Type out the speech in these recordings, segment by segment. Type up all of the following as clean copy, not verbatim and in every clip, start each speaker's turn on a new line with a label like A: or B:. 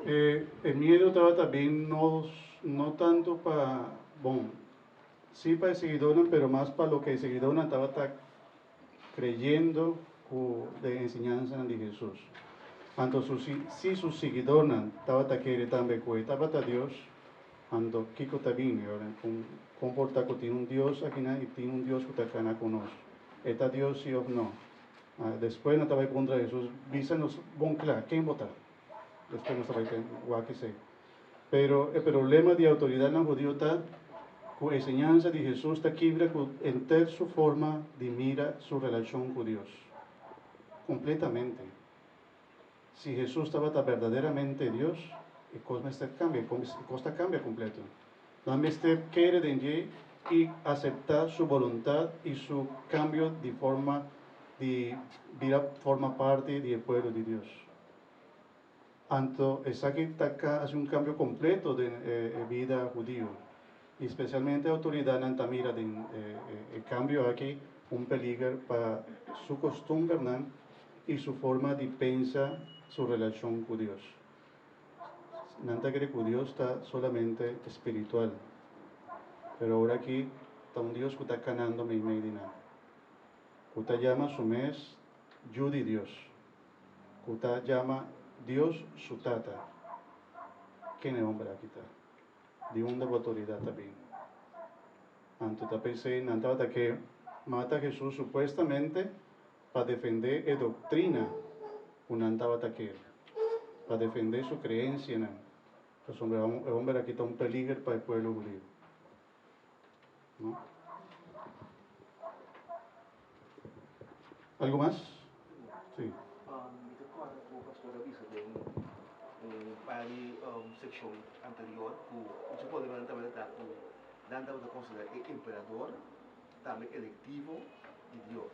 A: E miedo tabata bin no no tanto pa, bon, sí pa e siguidónan, pero mas pa loke e siguidónan tabata kreyendo ku den enseñansanan di Hesus. Anto su si su siguidónan tabata kere tambe ku e tabata Dios, anto kiko ta bini ora? Kon kon por ta ku tin un Dios akinan i tin un Dios ku ta kana ku nos? E ta Dios sí òf no? Despues nan ta bai puntra Hesus, Bisa nos bon kla, ken bo ta? Despues nos ta bai ten wak esei. Pero e problema di outoridatnan hudiu ta ku enseñansa di Hesus ta kibra ku henter su forma di mira su relashon ku Dios. Kompletamente. Si Hesus tabata berdaderamente Dios, e kos mester kambia, e kos ta kambia kompleto. Nan mester kere den dje i aseptá su boluntat i su kambio di forma di bira forma parti di e pueblo di Dios. Anto esaki ta hasi un kambio kompleto den e bida hudiu, i spesialmente outoridatnan ta mira den e kambio aki un peliger pa su kostumbernan i su forma di pensa su relashon ku Dios. Nan ta kere ku Dios ta solamente spiritual, pero awor aki ta un Dios ku ta kanando meimei di nan, ku ta yama su mes Yu di Dios, ku ta yama Dios su Tata. Ken e homber aki ta? Di unda bo outoridat ta bin? Anto ta p'esei nan tabata ke mata Hesus supuestamente pa defendé e doktrina ku nan tabata kere, pa defendé su kreensianan, pasobra e homber aki ta un peliger pa e pueblo hudiu. No? Algu mas? Sí.
B: Mi ta kòrda ku pastor a bisa den un par di sekshon anterior ku un su problemanan tabata ta ku nan tabata konsiderá e emperador tambe elektivo di Dios.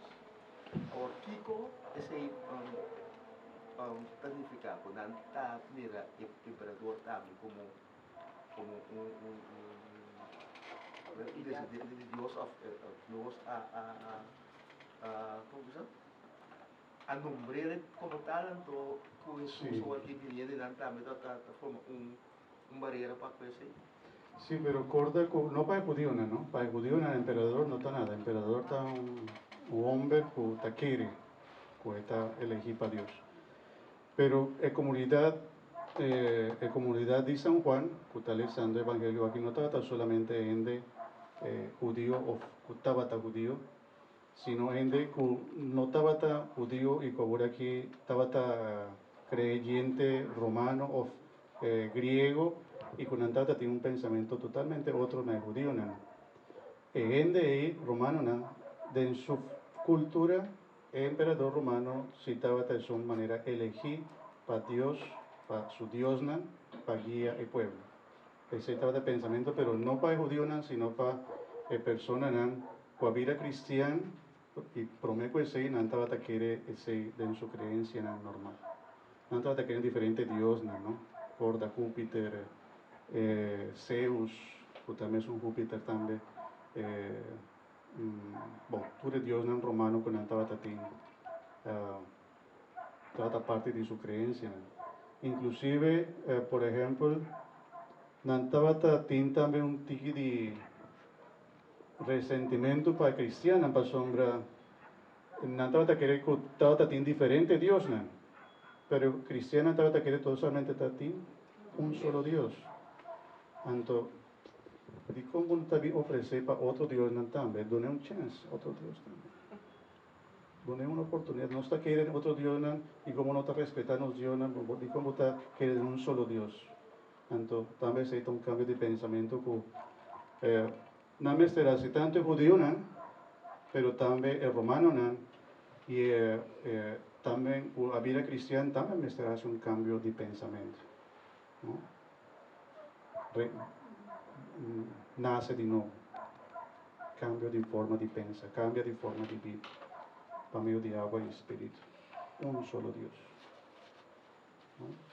B: Awor kiko esei ta nifiká? Ku nan ta mira e emperador tambe komo komo un un un desendiente di Dios òf Dios a a a komo bisa a nombr'é komo tal anto ku Hesus awor aki biniendo nan tambe ta ta forma un un barera pa ku esei.
A: Sí, pero corda cu no pa e hudionan, no. Pa e hudionan emperador no ta nada. Emperador ta un homber cu ta kere cu e ta elegi pa Dios. Pero e comunidad, e comunidad di San Juan cu ta lesando evangelio aki no tabata solamente hende hudio of cu tabata hudio, sino hende cu no tabata hudio y cu awor aki tabata creyente romano of griego y cu nan tata tin un pensamento totalmente otro na e hudionan. E hende ey, romanonan, den su cultura e emperador romano si tabata esun manera elegi pa Dios, pa su diosnan, pa guia e pueblo. Esey tabata e pensamento pero no pa e hudionan sino pa e personanan cu a bira cristian y prome cu esey nan tabata kere esey den su creencianan normal. Nan tabata kere diferente diosnan, no? Corda Júpiter, e Zeus, cu ta mesun Júpiter tambe, e, bon, tur e diosnan romano cu nan tabata tin, tabata parti di su creencianan. Inclusive, por ehempel, nan tabata tin tambe un tiki di resentimentu pa e cristiannan pasobra Nan tabata kere ku tabata tin diferente diosnan, pero kristiannan tabata kere totalmente ta tin un solo Dios. Anto, dikon bo no ta bin ofresé pa otro diosnan tambe? Dun'é un chèns otro dios tambe. Dun'é un oportunidat. Nos ta kere den otro diosnan i komo no ta respetá nos diosnan, dikon bo ta kere den un solo Dios? Anto, tambe esei ta un kambio di pensamentu ku Nan mester hasi tantu e hudiunan, pero tambe e romanonan i e tambe ku a bira kristian tambe mester hasi un kambio di pensamentu, no? Re nase di nobo, kambio di forma di pensa, kambia di forma di bida pa medio di agua i spiritu, un solo Dios, no?